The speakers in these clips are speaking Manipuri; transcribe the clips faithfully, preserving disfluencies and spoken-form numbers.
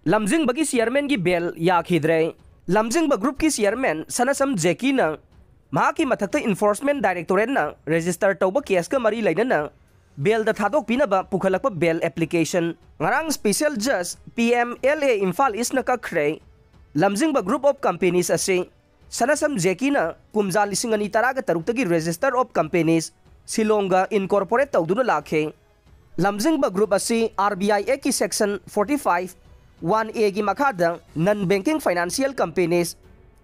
ꯂꯝꯖꯤꯡꯕꯒꯤ ꯆꯤꯌꯔꯃꯦꯟꯒꯤ ꯕꯦꯜ ꯌꯥꯈꯤꯗ꯭ꯔꯦ꯫ ꯂꯝꯖꯤꯡꯕ ꯒ꯭ꯔꯨꯞꯀꯤ ꯆꯤꯌꯔꯃꯦꯟ ꯁꯅꯁꯝ ꯖꯦꯀꯤꯅ ꯃꯍꯥꯛꯀꯤ ꯃꯊꯛꯇ ꯏꯟꯐꯣꯔꯁꯃꯦꯟ ꯗꯥꯏꯔꯦꯛꯇꯣꯔꯦꯠꯅ ꯔꯦꯖꯤꯁꯇꯔ ꯇꯧꯕ ꯀꯦꯁꯀ ꯃꯔꯤ ꯂꯩꯅꯅ ꯕꯦꯜꯗ ꯊꯥꯗꯣꯛꯄꯤꯅꯕ ꯄꯨꯈꯠꯂꯛꯄ ꯕꯦꯜ ꯑꯦꯄ꯭ꯂꯤꯀꯦꯁꯟ ꯉꯔꯥꯡ ꯁ꯭ꯄꯦꯁꯤꯌꯦꯜ ꯖꯖ P M L A Imphal ꯏꯁꯅ ꯀꯛꯈ꯭ꯔꯦ꯫ ꯂꯝꯖꯤꯡꯕ ꯒ꯭ꯔꯨꯞ ꯑꯣꯐ ꯀꯝꯄꯦꯅꯤꯁ ꯑꯁꯤ ꯁꯅꯁꯝ ꯖꯦꯀꯤꯅ ꯀꯨꯝꯖꯥ ꯂꯤꯁꯤꯡ ꯑꯅꯤ ꯇꯔꯥꯒ ꯇꯔꯨꯛꯇꯒꯤ ꯔꯦꯖꯤꯁꯇꯔ ꯑꯣꯐ ꯀꯝꯄꯦꯅꯤꯁ ꯁꯤꯂꯣꯡꯒ ꯏꯟꯀꯣꯔꯄꯣꯔꯦꯠ ꯇꯧꯗꯨꯅ ꯂꯥꯛꯈꯤ꯫ ꯂꯝꯖꯤꯡꯕ ꯒ꯭ꯔꯨꯞ ꯑꯁꯤ ꯑꯥꯔ ꯕꯤ ꯑꯥꯏ ꯑꯦꯛꯀꯤ ꯁꯦꯛꯁꯟ ꯐꯣꯔꯇꯤ ꯐꯥꯏꯚ ꯋꯥꯟ ꯑꯦꯒꯤ ꯃꯈꯥꯗ non banking financial companies,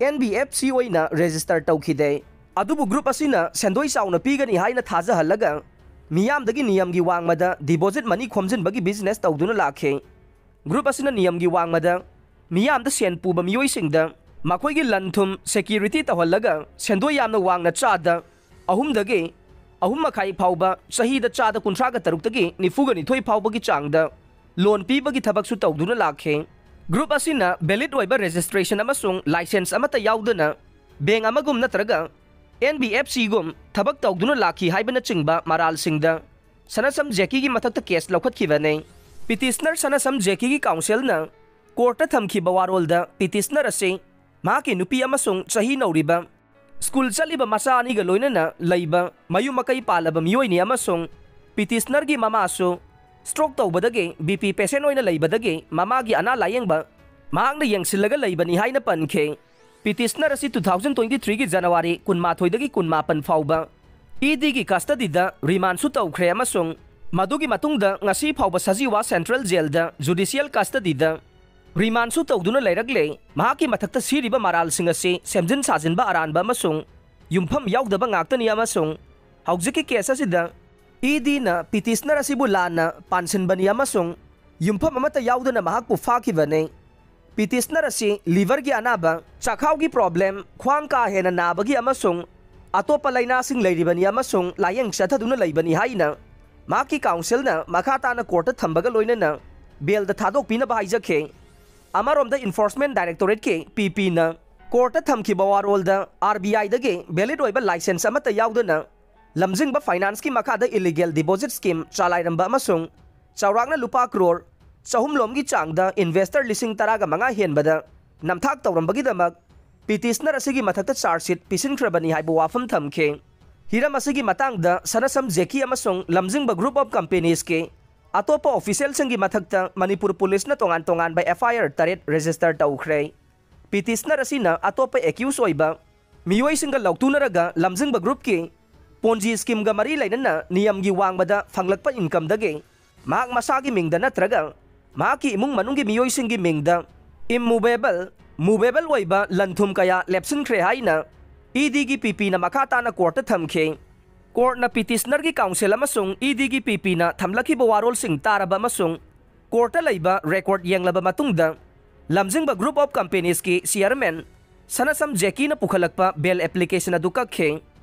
N B F C, ꯑꯣꯏꯅ ꯔꯦꯖꯤꯁꯇꯔ ꯇꯧꯈꯤꯗꯦ꯫ ꯑꯗꯨꯕꯨ ꯒ꯭ꯔꯨꯞ ꯑꯁꯤꯅ ꯁꯦꯟꯗꯣꯏ ꯆꯥꯎꯅ ꯄꯤꯒꯅꯤ ꯍꯥꯏꯅ ꯊꯥꯖꯍꯜꯂꯒ ꯃꯤꯌꯥꯝꯗꯒꯤ ꯅꯤꯌꯝꯒꯤ ꯋꯥꯡꯃꯗ ꯗꯤꯄꯣꯖꯤꯠ ꯃꯅꯤ ꯈꯣꯝꯖꯤꯟꯕꯒꯤ ꯕꯤꯖꯤꯅꯦꯁ ꯇꯧꯗꯨꯅ ꯂꯥꯛꯈꯤ꯫ ꯒ꯭ꯔꯨꯞ ꯑꯁꯤꯅ ꯅꯤꯌꯝꯒꯤ ꯋꯥꯡꯃꯗ ꯃꯤꯌꯥꯝꯗ ꯁꯦꯟ ꯄꯨꯕ ꯃꯤꯑꯣꯏꯁꯤꯡꯗ ꯃꯈꯣꯏꯒꯤ ꯂꯟ ꯊꯨꯝ ꯁꯦꯀ꯭ꯌꯨꯔꯤꯇꯤ ꯇꯧꯍꯜꯂꯒ ꯁꯦꯟꯗꯣꯏ ꯌꯥꯝꯅ ꯋꯥꯡꯅ ꯆꯥꯗ ꯑꯍꯨꯝꯗꯒꯤ ꯑꯍꯨꯝ ꯃꯈꯥꯏ ꯐꯥꯎꯕ, ꯆꯍꯤꯗ ꯆꯥꯗ ꯀꯨꯟꯊ꯭ꯔꯥꯒ ꯇꯔꯨꯛꯇꯒꯤ ꯅꯤꯐꯨꯒ ꯅꯤꯊꯣꯏ ꯐꯥꯎꯕꯒꯤ ꯆꯥꯡꯗ ꯂꯣꯟ ꯄꯤꯕꯒꯤ ꯊꯕꯛꯁꯨ ꯇꯧꯗꯨꯅ ꯂꯥꯛꯈꯤ꯫ ꯒ꯭ꯔꯨꯞ ꯑꯁꯤꯅ ꯚꯦꯂꯤꯗ ꯑꯣꯏꯕ ꯔꯦꯖꯤꯁꯇ꯭ꯔꯦꯁꯟ ꯑꯃꯁꯨꯡ ꯂꯥꯏꯁꯦꯟꯁ ꯑꯃꯠꯇ ꯌꯥꯎꯗꯅ ꯕꯦꯡ ꯑꯃꯒꯨꯝ ꯅꯠꯇ꯭ꯔꯒ ꯑꯦꯟ ꯕꯤ ꯑꯦꯐ ꯁꯤꯒꯨꯝ ꯊꯕꯛ ꯇꯧꯗꯨꯅ ꯂꯥꯛꯈꯤ ꯍꯥꯏꯕꯅꯆꯤꯡꯕ ꯃꯔꯥꯜꯁꯤꯡꯗ ꯁꯅꯁꯝ ꯖꯦꯀꯤꯒꯤ ꯃꯊꯛꯇ ꯀꯦꯁ ꯂꯧꯈꯠꯈꯤꯕꯅꯤ꯫ ꯄꯤꯇꯤꯁꯅꯔ ꯁꯅꯁꯝ ꯖꯦꯀꯤꯒꯤ ꯀꯥꯎꯟꯁꯤꯜꯅ ꯀꯣꯔꯠꯇ ꯊꯝꯈꯤꯕ ꯋꯥꯔꯣꯜꯗ ꯄꯤꯇꯤꯁꯅꯔ ꯑꯁꯤ ꯃꯍꯥꯛꯀꯤ ꯅꯨꯄꯤ ꯑꯃꯁꯨꯡ ꯆꯍꯤ ꯅꯧꯔꯤꯕ ꯁ꯭ꯀꯨꯜ ꯆꯠꯂꯤꯕ ꯃꯆꯥ ꯑꯅꯤꯒ ꯂꯣꯏꯅꯅ ꯂꯩꯕ ꯃꯌꯨꯝ ꯃꯀꯩ ꯄꯥꯜꯂꯕ ꯃꯤꯑꯣꯏꯅꯤ ꯑꯃꯁꯨꯡ ꯄꯤꯇꯤꯁꯅꯔꯒꯤ ꯃꯃꯥꯁꯨ ꯁ꯭ꯇ꯭ꯔꯣꯛ ꯇꯧꯕꯗꯒꯤ ꯕꯤ ꯄꯤ ꯄꯦꯁꯦꯟ ꯑꯣꯏꯅ ꯂꯩꯕꯗꯒꯤ ꯃꯃꯥꯒꯤ ꯑꯅꯥ ꯂꯥꯌꯦꯡꯕ ꯃꯍꯥꯛꯅ ꯌꯦꯡꯁꯤꯜꯂꯒ ꯂꯩꯕꯅꯤ ꯍꯥꯏꯅ ꯄꯟꯈꯤ꯫ ꯄꯤꯇꯤꯁꯅꯔ ꯑꯁꯤ ꯇꯨ ꯊꯥꯎꯖꯟ ꯇ꯭ꯋꯦꯟꯇꯤ ꯊ꯭ꯔꯤꯒꯤ ꯖꯅꯋꯥꯔꯤ ꯀꯨꯟꯃꯥꯊꯣꯏꯗꯒꯤ ꯀꯨꯟꯃꯥꯄꯟ ꯐꯥꯎꯕ ꯏ ꯗꯤꯒꯤ ꯀꯁꯇꯗꯤꯗ ꯔꯤꯃꯥꯟꯁꯨ ꯇꯧꯈ꯭ꯔꯦ ꯑꯃꯁꯨꯡ ꯃꯗꯨꯒꯤ ꯃꯇꯨꯡꯗ ꯉꯁꯤ ꯐꯥꯎꯕ ꯁꯖꯤꯋꯥ ꯁꯦꯟꯇ꯭ꯔꯦꯜ ꯖꯦꯜꯗ ꯖꯨꯗꯤꯁꯤꯌꯦꯜ ꯀꯁꯇꯗꯤꯗ ꯔꯤꯃꯥꯟꯁꯨ ꯇꯧꯗꯨꯅ ꯂꯩꯔꯛꯂꯦ꯫ ꯃꯍꯥꯛꯀꯤ ꯃꯊꯛꯇ ꯁꯤꯔꯤꯕ ꯃꯔꯥꯜꯁꯤꯡ ꯑꯁꯤ ꯁꯦꯝꯖꯤꯟ ꯁꯥꯖꯤꯟꯕ ꯑꯔꯥꯟꯕ ꯑꯃꯁꯨꯡ ꯌꯨꯝꯐꯝ ꯌꯥꯎꯗꯕ ꯉꯥꯛꯇꯅꯤ ꯑꯃꯁꯨꯡ ꯍꯧꯖꯤꯛꯀꯤ ꯀꯦꯁ ꯑꯁꯤꯗ ꯏ ꯗꯤꯅ ꯄꯤꯇꯤꯁꯅꯔ ꯑꯁꯤꯕꯨ ꯂꯥꯟꯅ ꯄꯥꯟꯁꯤꯟꯕꯅꯤ ꯑꯃꯁꯨꯡ ꯌꯨꯝꯐꯝ ꯑꯃꯠꯇ ꯌꯥꯎꯗꯅ ꯃꯍꯥꯛꯄꯨ ꯐꯥꯈꯤꯕꯅꯤ꯫ ꯄꯤꯇꯤꯁꯅꯔ ꯑꯁꯤ ꯂꯤꯚꯔꯒꯤ ꯑꯅꯥꯕ, ꯆꯥꯈꯥꯎꯒꯤ ꯄ꯭ꯔꯣꯕ꯭ꯂꯦꯝ, ꯈ꯭ꯋꯥꯡ ꯀꯥ ꯍꯦꯟꯅ ꯅꯥꯕꯒꯤ ꯑꯃꯁꯨꯡ ꯑꯇꯣꯞꯄ ꯂꯥꯏꯅꯥꯁꯤꯡ ꯂꯩꯔꯤꯕꯅꯤ ꯑꯃꯁꯨꯡ ꯂꯥꯌꯦꯡ ꯆꯠꯊꯗꯨꯅ ꯂꯩꯕꯅꯤ ꯍꯥꯏꯅ ꯃꯍꯥꯛꯀꯤ ꯀꯥꯎꯟꯁꯤꯜꯅ ꯃꯈꯥ ꯇꯥꯅ ꯀꯣꯔꯠꯇ ꯊꯝꯕꯒ ꯂꯣꯏꯅꯅ ꯕꯦꯜꯗ ꯊꯥꯗꯣꯛꯄꯤꯅꯕ ꯍꯥꯏꯖꯈꯤ꯫ ꯑꯃꯔꯣꯝꯗ ꯏꯟꯐꯣꯔꯁꯃꯦꯟ ꯗꯥꯏꯔꯦꯛꯇꯣꯔꯦꯠꯀꯤ ꯄꯤ ꯄꯤꯅ ꯀꯣꯔꯠꯇ ꯊꯝꯈꯤꯕ ꯋꯥꯔꯣꯜꯗ ꯑꯥꯔ ꯕꯤ ꯑꯥꯏꯗꯒꯤ ꯚꯦꯂꯤꯗ ꯑꯣꯏꯕ ꯂꯥꯏꯁꯦꯟꯁ ꯑꯃꯠꯇ ꯌꯥꯎꯗꯅ ꯂꯝꯖꯤꯡꯕ ꯐꯥꯏꯅꯥꯟꯁꯀꯤ ꯃꯈꯥꯗ ꯏꯂꯤꯒꯦꯜ ꯗꯤꯄꯣꯖꯤꯠ ꯁ꯭ꯀꯤꯝ ꯆꯂꯥꯏꯔꯝꯕ ꯑꯃꯁꯨꯡ ꯆꯥꯎꯔꯥꯛꯅ ꯂꯨꯄꯥ ꯀ꯭ꯔꯣꯔ ꯆꯍꯨꯝ ꯂꯣꯝꯒꯤ ꯆꯥꯡꯗ investor ꯂꯤꯁꯤꯡ ꯇꯔꯥꯒ ꯃꯉꯥ ꯍꯦꯟꯕꯗ ꯅꯝꯊꯥꯛ ꯇꯧꯔꯝꯕꯒꯤꯗꯃꯛ petitioner ꯑꯁꯤꯒꯤ ꯃꯊꯛꯇ charge sheet ꯄꯤꯁꯤꯟꯈ꯭ꯔꯕꯅꯤ ꯍꯥꯏꯕ ꯋꯥꯐꯝ ꯊꯝꯈꯤ꯫ ꯍꯤꯔꯝ ꯑꯁꯤꯒꯤ ꯃꯇꯥꯡꯗ ꯁꯅꯁꯝ ꯖꯦꯀꯤ ꯑꯃꯁꯨꯡ ꯂꯝꯖꯤꯡꯕ group of companiesꯀꯤ ꯑꯇꯣꯞꯄ officialꯁꯤꯡꯒꯤ ꯃꯊꯛꯇ ꯃꯅꯤꯄꯨꯔ ꯄꯨꯂꯤꯁꯅ ꯇꯣꯉꯥꯟ ꯇꯣꯉꯥꯟꯕ FIR ꯇꯔꯦꯠ register ꯇꯧꯈ꯭ꯔꯦ꯫ Petitioner ꯑꯁꯤꯅ ꯑꯇꯣꯞꯄ accuse ꯑꯣꯏꯕ ꯃꯤꯑꯣꯏꯁꯤꯡꯒ ꯂꯧꯊꯣꯛꯅꯔꯒ ꯂꯝꯖꯤꯡꯕ groupꯀꯤ Ponzi schemeꯒ ꯃꯔꯤ ꯂꯩꯅꯅ ꯅꯤꯌꯝꯒꯤ ꯋꯥꯡꯃꯗ ꯐꯪꯂꯛꯄ incomeꯗꯒꯤ ꯃꯍꯥꯛ ꯃꯁꯥꯒꯤ ꯃꯤꯡꯗ ꯅꯠꯇ꯭ꯔꯒ ꯃꯍꯥꯛꯀꯤ ꯏꯃꯨꯡ ꯃꯅꯨꯡꯒꯤ ꯃꯤꯑꯣꯏꯁꯤꯡꯒꯤ ꯃꯤꯡꯗ immovable, movable ꯑꯣꯏꯕ ꯂꯟ ꯊꯨꯝ ꯀꯌꯥ ꯂꯦꯞꯁꯤꯟꯈ꯭ꯔꯦ ꯍꯥꯏꯅ EDꯒꯤ PPꯅ ꯃꯈꯥ ꯇꯥꯅ courtꯇ ꯊꯝꯈꯤ꯫ Courtꯅ petitionerꯒꯤ counsel ꯑꯃꯁꯨꯡ EDꯒꯤ PPꯅ ꯊꯝꯂꯛꯈꯤꯕ ꯋꯥꯔꯣꯜꯁꯤꯡ ꯇꯥꯔꯕ ꯑꯃꯁꯨꯡ courtꯇ ꯂꯩꯕ record ꯌꯦꯡꯂꯕ ꯃꯇꯨꯡꯗ, ꯂꯝꯖꯤꯡꯕ group of companiesꯀꯤ chairman ꯁꯅꯁꯝ ꯖꯦꯀꯤꯅ ꯄꯨꯈꯠꯂꯛꯄ bail application ꯑꯗꯨ ꯀꯛꯈꯤ꯫